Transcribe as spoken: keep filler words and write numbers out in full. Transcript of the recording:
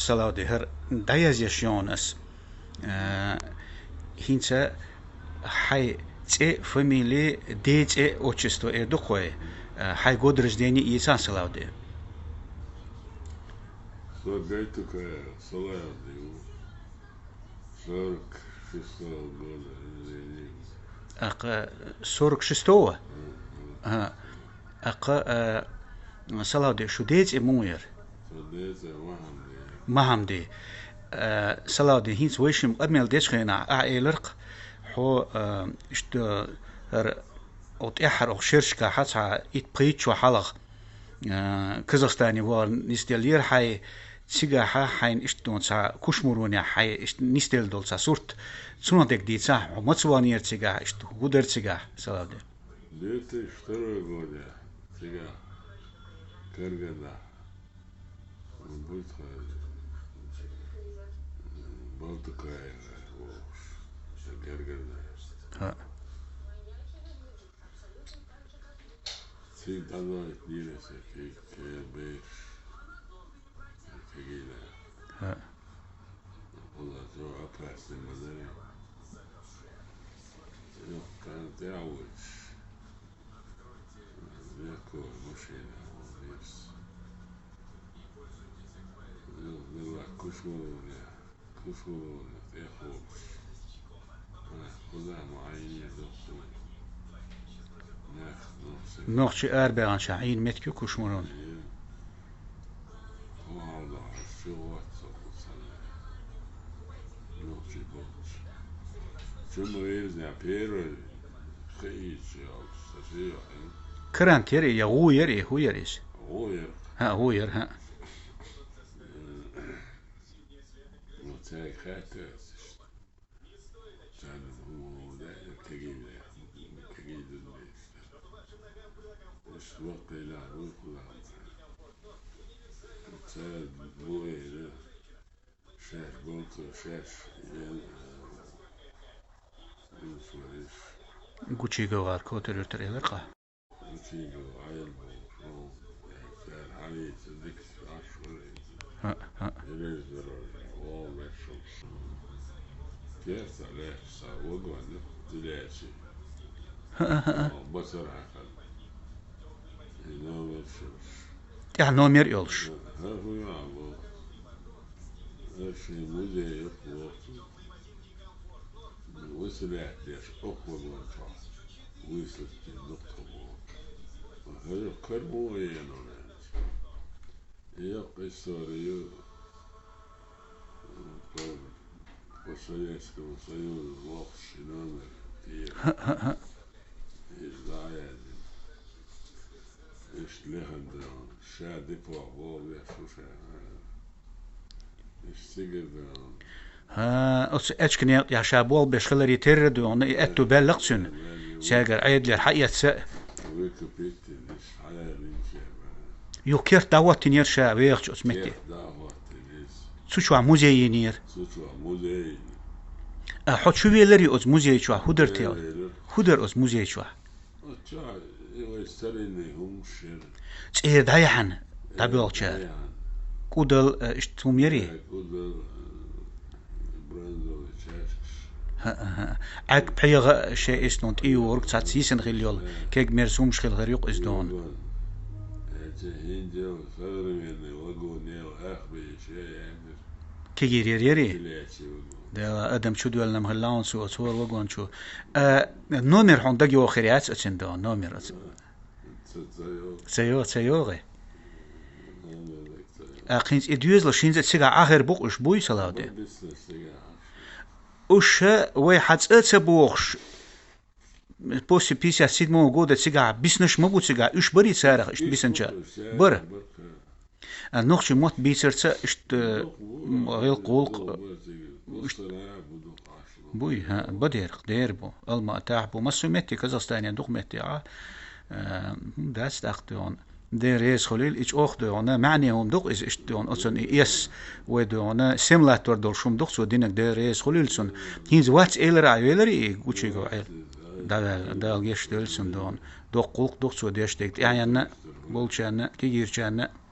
Салавди, хӀара дӀаязъеш йоӀна ас. Э, хӀинца хьай цӀе, фамили, ден цӀе, отчество эр ду-кх вай, э, хьай год рождения ийцан, Салавди. Сергей Тукаев, Салавди ву. Сорок шестого года рождения. ТӀаккха сорок шестого? Мгм. Ага. ТӀаккха, э, Салавди, шу ден цӀе мун яр? Шу ден цӀе Махьамди. Махьамди. Э, Салавди, хӀинца вай шимма къамел дечу хенахь ахь элира-кх, хьо, э, иштта, хӀара, оха тӀаьххьара оха шерашкахь цхьа итт-пхийтта шо хьалха, э, Казахстане вахар нисделлера хьайн, цигахь хьайна иштта цхьа Кушмуронехь хьайн иштта нисделла долу цхьа сурт, цунах дерг дийцахь, хьо маца вахнера цигахь, иштта хӀун дара цигахь, Салавди? Две тысячи второй года цигахь Карганахь. Вон буй тхан Балтукаева вовш, Карганахь. ХӀаъ. Цига дӀадойтинера аса кегий, кегий бераш. Кегий да. ХӀаъ. Валла, цо опасный ма дара. Йоккха тӀаьхьа воьдуш. Легковой машина вон вирс. Йо, мила Кушмуроне. Кушмуроне тӀехволуш. Ай, кхузахь ма Ӏийне доккху. Нах, нохчий. Нохчий арабаьхначохь Ӏийна меттиг ю Кушмурон. Е. Кху хьалха чу вац со кху санна. Нохчий болчу. Чу ма вирзина первый кхиийча йолуш, сан шиъ ваьхьина. Карант яр и, я гӀу яр и, хӀун яр иза? ГӀу яр. ХӀаъ, гӀу яр, хӀаъ. Ну, цаьрга хаьттира аса иштта. Царна хӀун даьлла, кегий даьлла, кегий дан деза. Иштта ваккхийла вуй кхузахь. Цара бу элира, шаьш болчу, шаьш ел, а, Гучиговгара котар-юьртара элира-кх. Гучиговгара Ӏела болуш ву, цара хьалийца дикачу Ӏаш вара иза. ХӀаъ, хӀаъ. Режиссёр вогӀу вешалш. Керта лаьтташ цхьа вагон ю, тилячи. ХӀаъ, хӀаъ. Бацара хьаькхна. И номер шуьш. ТӀехь номер йолуш. ХӀара хӀун ю боху? ХӀара шайн музей ю боху. Выселять деш, окху вагон чохь выселить дина ду-кх тхо боху. ХӀара карамо еана ваьлча. Йоккха истори ю. По Советскому Союзу воккхуш ши номер тӀера. ХӀаъ, хӀаъ, хӀаъ. Иза дӀа а яздина. Иштта лехна ду хьуна, ша депо вогӀу веш ву ша. Иштта цигара ду хьуна. ХӀан, оцу аьчка некъа тӀехь ша болх беш хиларе терра ду хьуна, и аьтту баьлла-кх цуьнан. Цаьргара Ӏедалера хьаэцна а. Выкупить дина, иштта хьаялийна ша. Юха керта дӀахӀоттийнера ша вехачу оцу метте. Керта дӀахӀоттийна иза. Цу чохь музей йинера. Цу чохь музей йина. А хьо чу веларий оцу музей чохь? ХӀун дара те? Велира. ХӀун дара оцу музей чохь? Оцу чохь и вай старинный хӀуманаш яра. ЦӀера дӀаяхьна, дӀабоьлхучара. ДӀаяхьна. КӀудал, э, иштта хӀума ярий? Э, кӀудал, э, бронзовый чашкаш. ХӀаъ, хӀаъ. Ӏаг пхьегӀа шен эстон тӀе йогӀург цхьацца йисина хилла йолу, кегий мерза хӀуманаш хилла хир ю-кх иза ду хьуна. Вагон. Э, цу хӀинца йолу современный вагон йолу ахбе шен яьннера. Кегийра яр ярий? Тилячи вагон. Дела, адам чудоьллина ма хилла хьуна цо оцу хӀора вагон чу. А, номер хьуна дага йогӀу хир яц оцуьнан ду хьуна, номер оцу? Ца, ца йогӀу. Ца йогӀу, ца йогӀу. Номер дага ца йогӀу. А, кхин цкъа и доьзалш хӀинца а цигахь Ӏа хир бу-кх уьш, буй, Салавди? Бу, биснарш цигахь Ӏаш. Уьш вай хьан цӀа ца бохуш, после пятьдесят седьмого года цигахь биснарш ма бу цигахь, уьш барий царах иштта бисинча? Бара. А, нохчийн мотт бийцарца иштта, м, гӀиллакх-гӀуллакх, иштта буй, хӀаъ, бан дера-кх, дера бу. Алматахь бу, массо а метте, Казахстане дукха метте Ӏа, а, хӀума дац тӀаккха ду хьуна. Дела реза хуьлийла, и чӀогӀа ду хьуна, маьӀне хӀума ду-кх иза иштта ду хьуна, оцунна и эс вай ду хьуна, сема латтор долуш хӀума ду-кх цо динарг, Дела реза хуьлийла цунна. ХӀинца вац элира Ӏа, веларий и Гучигов Ӏела? ДӀаваьлла, Дала гечдойла цунна ду хьуна. Доккха гӀуллакх ду-кх цо деш дерг тӀаьхьенна а, болчарна а, кегийрачарна а.